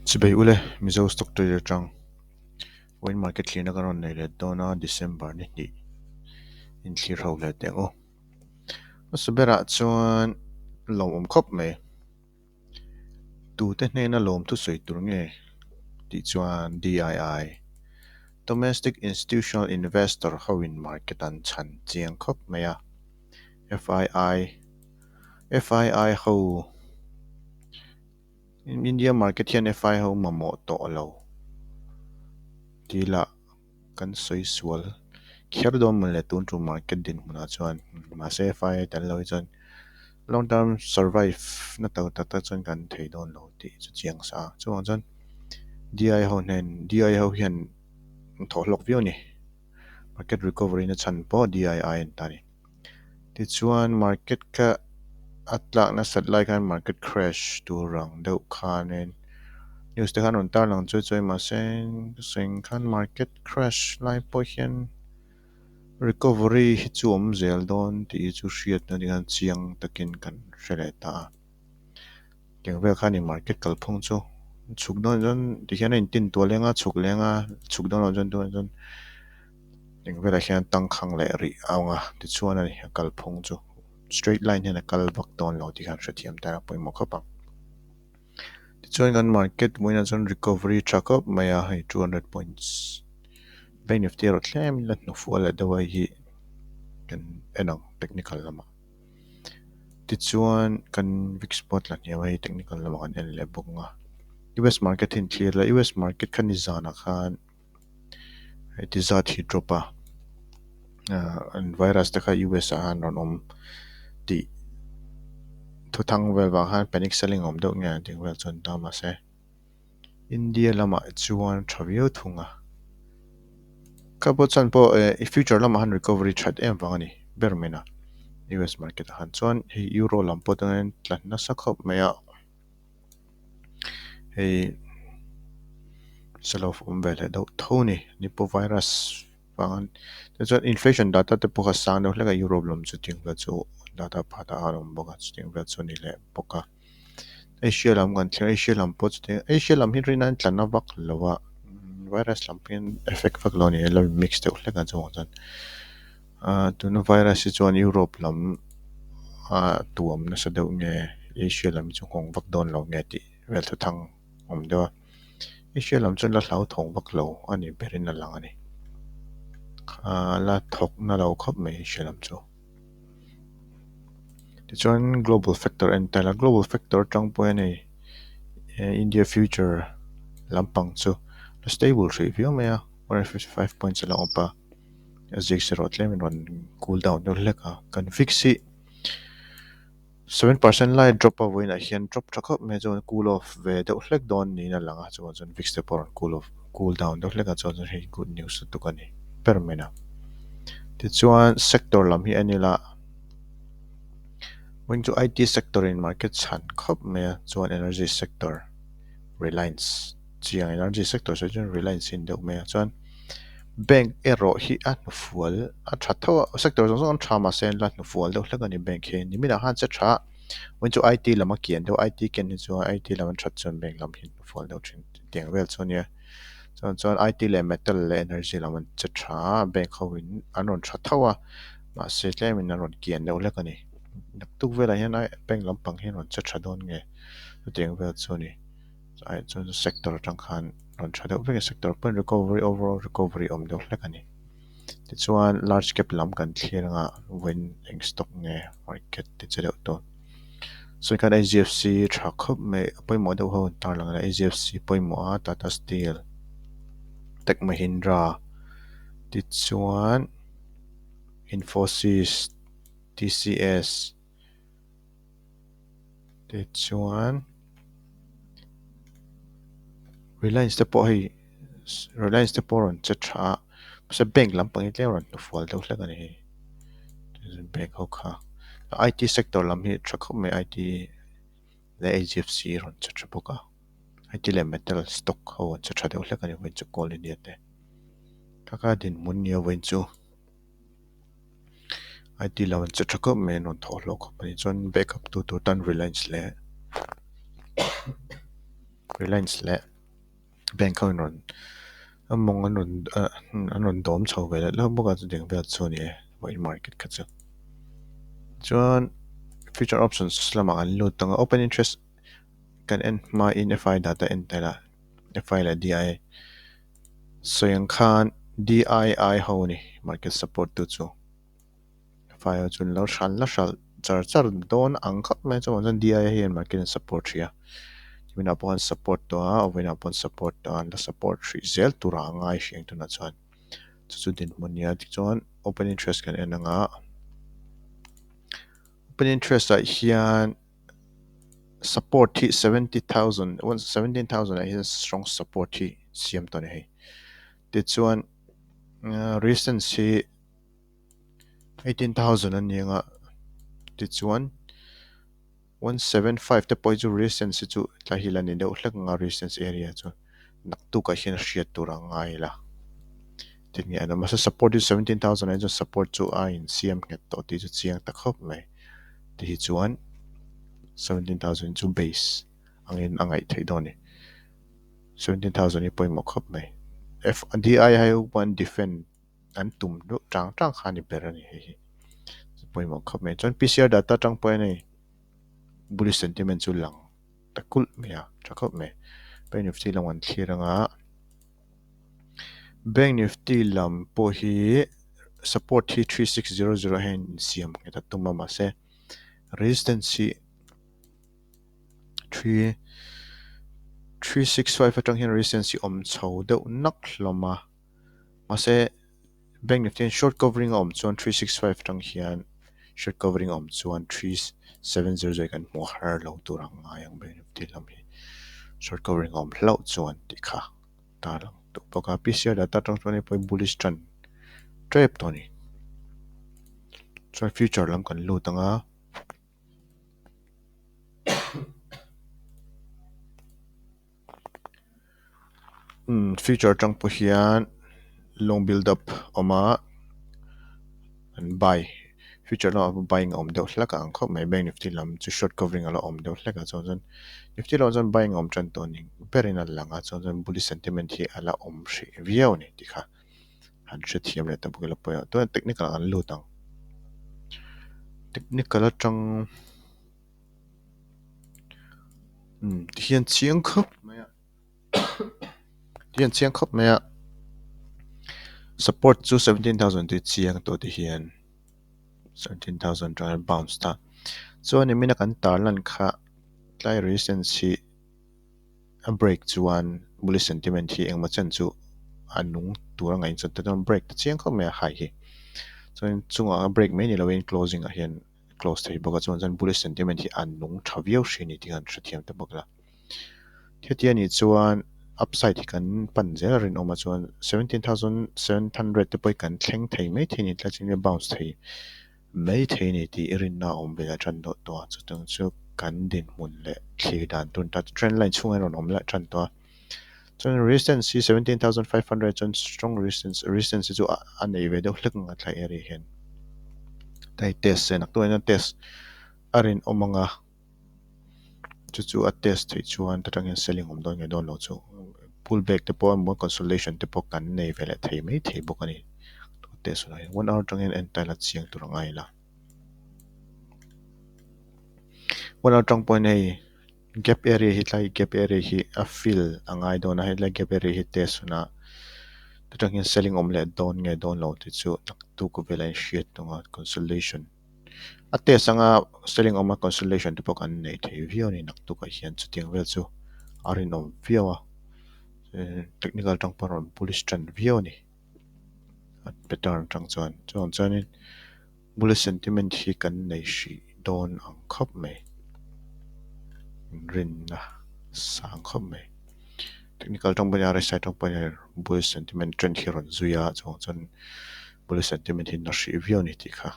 Chibei ule, Mizo Stock Trader atang Wine Market thlirna kan rawn nei leh dawn a, December ni hnih inthlir ho leh teh ang u. Hmasa berah chuan lawmawm khawp mai. Tute hnena lawm thusawi tur nge tih chuan DII, Domestic Institutional Investor hoin market an chhan chiang khawp mai a, FII, FII ho India market hian FII ho mamawh tawh lo tih lah kan sawi sual kher dawn mawle tun tum market dinhmunah chuan mahse FII tel lo hi chuan long term survive na tak tak tak chuan kan thei dawn lo tih chu chiang sa a chuvang chuan DI ho hnen DI ho hian an thawh hlawk viau a ni market recovery na chhan pawh DII an ta a ni. Tichuan market kha a tlak nasat lai khan market crash tur ang deuh khanin news te khan rawn tar lang chuai chuai mahse seng khan market crash lai pawh hian recovery hi chu awm zel dawn tih hi chu hriatna ni khan chiang takin kan hre leh ta a. Tiang vel khan in market kalphung chu chhuk dawn chuan tikhian a intin tuah leng a chhuk leng a chhuk dawn loh chuan tunah chuan eng velah hian tangkhang leh rih a awng a tichuan a ni a kalphung chu straight line hian a kal vak dawn lo tih khan hrethiam ta a pawimawh khawp ang. Tichuan kan market vawiinah chuan recovery tha khawp mai a hei 200 points bank nifty erawh tlem in la hnufual leh deuh a hei hi kan en ang technical lamah. Tichuan kan VIX pawh a tla hniam a hei technical lamah kan en leh bawk ang a US market hi an thlir la US market kha nizanah khan heti zat hi drop a ahh an virus te kha US ah khan rawn awm tih thuthang vel vang khan panic selling a awm deuh nge tih vel chuan ta mahse India lamah chuan tha viau thung a kha pawh chuan pawh eh future lamah khan recovery that em vang a ni ber mai na US market ah khan chuan hei euro lam pawh chuan tla nasa khawp mai a. Hei sell off awm ve leh deuh tho a ni ni pawh virus vang tichuan inflation data te pawh kha sang deuh hlek a Europe lam chu tiang vel chu data phatah a awm bawk a chutiang vel chu a ni leh bawk a Asia lam kan thleng a Asia lam pawh chutiang Asia lam hi rin aiin tla na vak lo a virus lam pawh hian effect vak lo a ni a la mix deuh hlek a chuvang chuan. Ahh tuna virus hi chuan Europe lam a tuam nasa deuh nge Asia lam chu nghawng vak dawn lo nge tih vel thu thang awm deuh a Asia lam chuan la hlauthawng vak lo a ni berin a lang a ni ahh la thawk na lo khawp mai Asia lam chu tichuan global factor en ta ila global factor atang pawh hian hei India future lampang chu a stable hrih viau mai a 155 points a la awp a. A zik erawh tlem in rawn cool down deuh hlek a kan fix hi 7% lai drop a vawiinah hian drop tha khawp mai chuan cool off ve deuh hlek dawn niin a lang a chuan chuan fix te pawh a rawn cool off cool down deuh hlek a chuan chuan hei good news lutuk a ni ber mai a tichuan sector lam hi en ila vawiin chu I T sector in market chhan khawp mai a chuan energy sector Reliance. Chiang energy sector sawi chuan Reliance hi a ni deuh mai a chuan bank erawh hi a hnufual a tha tho a sector zawng zawng an tha mahse an la hnufual deuh hlek a ni bank hi niminah khan che tha a vawiin chu I T lam a kian deuh I T ken hi chuan I T lam an that chuan bank lam hi an hnufual deuh thin tiang vel chu a nia chuan chuan I T leh metal leh energy lam an che tha a bank ho in an rawn tha tho a mahse tlemin an rawn kian deuh hlek a ni naktuk velah hian bank lampang hi an rawn che tha dawn nge chutiang vel chu a ni. Ai chuan sector atang khan rawn tha deuh vek a sector pawhin recovery overall recovery awm deuh hlek a ni. Tichuan large cap lam kan thlir anga vawiin eng stock nge market ti che deuh tawh. Sawi khan HDFC tha khawp mai a pawimawh deuh ho an tarlang a HDFC pawimawh a Tata Steel, Tech Mahindra tichuan Infosys, T_C_S. Tichuan Reliance te pawh hei Reliance te pawh a rawn che tha a mahse bank lampang hi tlem a rawn hnufual deuh hlek a ni hei bank ho kha I T sector lam hi tha khawp mai I T leh H D F C a rawn che tha bawk a I T leh metal stock ho an che tha deuh hlek a ni vawiin chu Coal India te kha kha dinhmun nia vawiin chu. I T lo an che tha khawp mai an rawn thawh hlawh khawp a ni chuan backup tu tur tan Reliance leh Reliance leh. Bank ho in rawn a mawng an rawn ah an rawn dawm chho ve leh hlauh bawk a chutiang vel chu a ni e vawiin market kha chu. Chuan future options lamah kan lut ang a open interest kan en hmain F_I data en tel a F_I leh D_I sawi ang khan D_I_I ho a ni market support tu chu. Fai ho chu an lo hral la hral char char dawn ang khawp mai a chuan D_I hian market an support hrih a niminah pawh an support tawh a vawiinah pawh an support tawh a an la support hrih zel turah a ngai hrih ang tunah chuan chu chu dinhmun a nia tichuan open interest kan en ang a open interest ah hian support hi 70,000 17,000 ah hian strong support hi siam tawh a ni hei tichuan resistance hi. 18,000 a ni ang a tichuan 175 te pawh hi chu resistance hi chu tlai hi la ni deuh hlek ang a resistance area chu naktukah hian a hriat tur a ngai la tin nge an awm a mahse support hi 17,000 ah hi chuan support chu a insiam nghet tawh tih chu chiang ta khawp mai ti hi chuan 17,000 chu base angin a ngaih theih dawn a ni 17,000 hi pawimawh khawp mai F D_I hi pawh defend. an tum deuh tang tang kha a ni ber a ni hei hi pawimawh khawp mai chuan P_C_R data atang pawh hian hei bullish sentiment chu lang ta kulh mai a tha khawp mai bank nifty lam an thlir ang a bank nifty lam pawh hi support hi 3600 a hian insiam nghet a tum a mahse resistance hi 3365 atang hian resistance hi awm chho deuh nak hlawm a. Mahse bank nifty hian short covering a awm chuan 365 atang hian short covering a awm chuan 3700 kan hmuh har lo tur ang ngai ang bank nifty lam hi short covering a awm hlauh chuan tih kha ta lang tawh bawk a P_C_R data atang chuan hei pawh hi bullish tan tep tawh a ni chuan future lam kan lut ang a. Future atang pawh hian long build up awm a an buy future lamah pawh buying a awm deuh hlek a ang khawp mai bank nifty lam chu short covering a la awm deuh hlek a chuan chuan nifty lamah chuan buying a awm tan tawh a ni berin a lang a chuan chuan bullish sentiment hi a la awm hrih viau a ni tih kha han hrethiam leh ta bawk ila pawimawh tunah technical ah kan lut ang technical atang. Umm tihian chiang khawp mai a tihian chiang khawp mai a support chu 17,000 tih chiang tawh tihian 17,000 atang hian bounce ta chuan nimin a kan tarlan kha tlai resistance hi a break chuan bullish sentiment hi engemaw chen chu a nung tur a ngaih chuan chuan break ta chiang khawp mai a high hi chuan chungah a break mai ni lovin closing ah hian. close thei bawk a chuan chuan bullish sentiment hi a nung tha viau hri a ni tih kan hrethiam ta bawk la heti anih chuan upside hi kan pan zel a rinawm a chuan 17,700 te pawh hi kan thleng thei mai thei a ni tlai chin bounce thei mai thei a ni tih rinna a awm ve a tan deuh tawh a chutiang chu kan dinhmun leh thlir dan tur ta trend line chhungah hian rawn awm leh tan tawh a chuan resistance hi 17,500 chuan strong resistance resistance hi chu a nei ve deuh hlek ang a thlai area hian hei test se naktuk ah hian test a rinawm ang a chu chu a test theih chuan ta tang hian selling awm dawn nge dawn lo chu pull back te pawh emaw consolidation te pawh kan nei ve leh thei mai thei bawk a ni test hunah hian one hour atang hian en ta ila chiang tur a ngai ila one hour atang pawhin hei. Gap area hi tlai gap area hi a fill a ngai dawn a helai gap area hi test hunah chutah hian selling awm leh dawn nge dawn lo tih chu naktuk velah in hriat tung a consolidation a test anga selling awm a consolidation te pawh kan nei thei viau a ni naktukah hian chutiang vel chu a rinawm viau a technical atang pawh a rawn bullish tan viau a ni a pattern atang chuan chuvang chuanin. Bullish sentiment hi kan nei hrih dawn ang khawp mai. Rinna sang khawp mai. Technical tang pawhin R_S_I tang pawhin bullish sentiment trend hi a rawn zui a chuvang chuan bullish sentiment hi na hrih viau a ni tih kha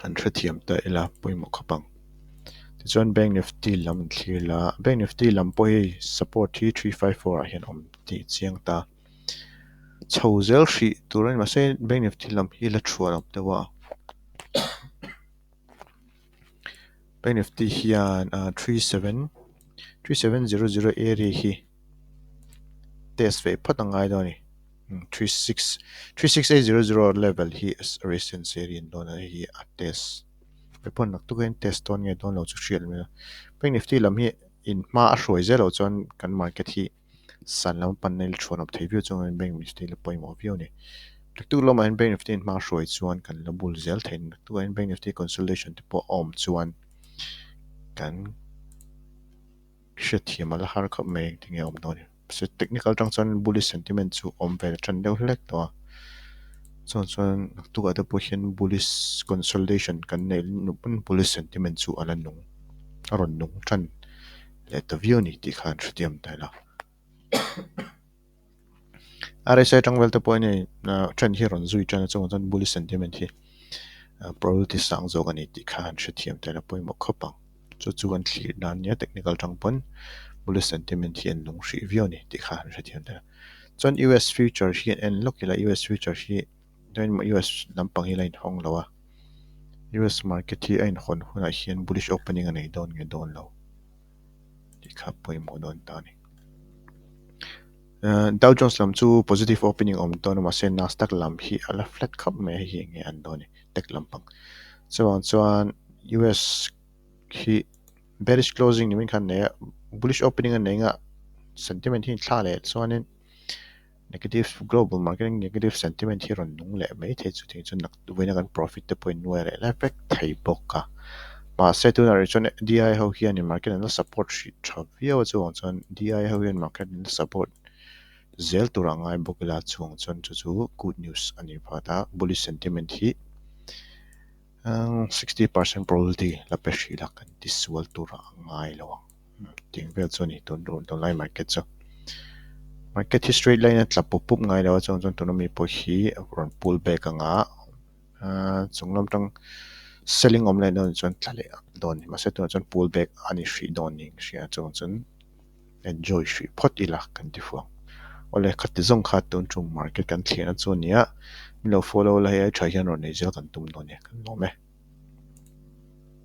an hrethiam ta ila pawimawh khawp ang. Tichuan bank nifty lam an thlir la bank nifty lam pawh hei support hi 354 ah hian awm tih chiang ta. Chho zel hrih tur a ni mahse bank nifty lam hi la thuah lo deuh a bank nifty hian ah 37 3700 area hi. test ve phawt a ngai dawn a ni. 36 36800 level hi resistance area an dawn a hei hi a test ve pawh naktuk hian test dawn nge dawn lo chu hriat mai a. Bank Nifty lam hi in hma a hruai zel loh chuan kan market hi san lam panna ila thuan awp thei viau chuan Bank Nifty la pawimawh viau a ni. Naktuk lamah hian Bank Nifty in hma a hruai chuan kan la bul zel thei a ni. Naktukah hian Bank Nifty consolidation te pawh a awm chuan kan hriatthiam a la har khawp mai engtin nge a awm dawn ni. Mahse technical atang chuan bullish sentiment chu awm ve tan deuh hlek tawh a, chuan chuan naktukah te pawh hian bullish consolidation kan neih nup pawn bullish sentiment chu a la nung a rawn nung tan leh ta viau a ni tih kha an hrethiam ta ila. RSI atang vel te pawh hian hei trend hi a rawn zui tan a chungah chuan bullish sentiment hi probability sang zawk a ni tih kha an hrethiam ta ila pawimawh khawp ang. Chu chu kan thlir dan nia technical atang pawn bullish sentiment hi an nung hrih viau a ni tih kha an hrethiam ta ila. Chuan US future hi an en lawk ila US future hi US lampang hi la inhawng lo a, US market hi a inhawn hunah hian bullish opening a nei dawn nge dawn lo. Tih kha pawimawh dawn ta a ni. Dow Jones lam chu positive opening awm dawn a mahse Nasdaq lam hi a la flat khawp mai a hei hi eng nge an dawn ni tech lampang. Chuvang chuan US hi bearish closing ni mai khan nei a bullish opening a nei anga sentiment hi thla leh chuanin Negative global market negative sentiment hi rawn nung leh mai thei chu thing chu vawiina kan profit te pawhin nuai leh lai vek thei bawk a. Mahse tunah rih chuan DI ho hianin market an la support hrih tha viau a chuvang chuan DI ho hian market an la support zel tur a ngai bawk ila chuvang chuan chu chu good news a ni pakhat a bullish sentiment hi 60% probability la pe hrih la kan ti sual tur a ngai lo ang. Tih vel chu a ni tun tur tunlai market chu. Market hi straight line a tla pup pup ngai lo a chuan chuan tuna mi pawh hi a rawn pull back ang a ahh chung lam tang selling awm leh dawn chuan tla leh dawn a ni mahse tunah chuan pull back a ni hrih dawn niin ka hria a chuan chuan enjoy hrih phawt ila kan ti fuh ang. Awle khati zawng kha tun tum market kan thlir na chu a ni a min lo follow la hei ai tha hian rawn nei zel kan tum dawn e kan lawm e.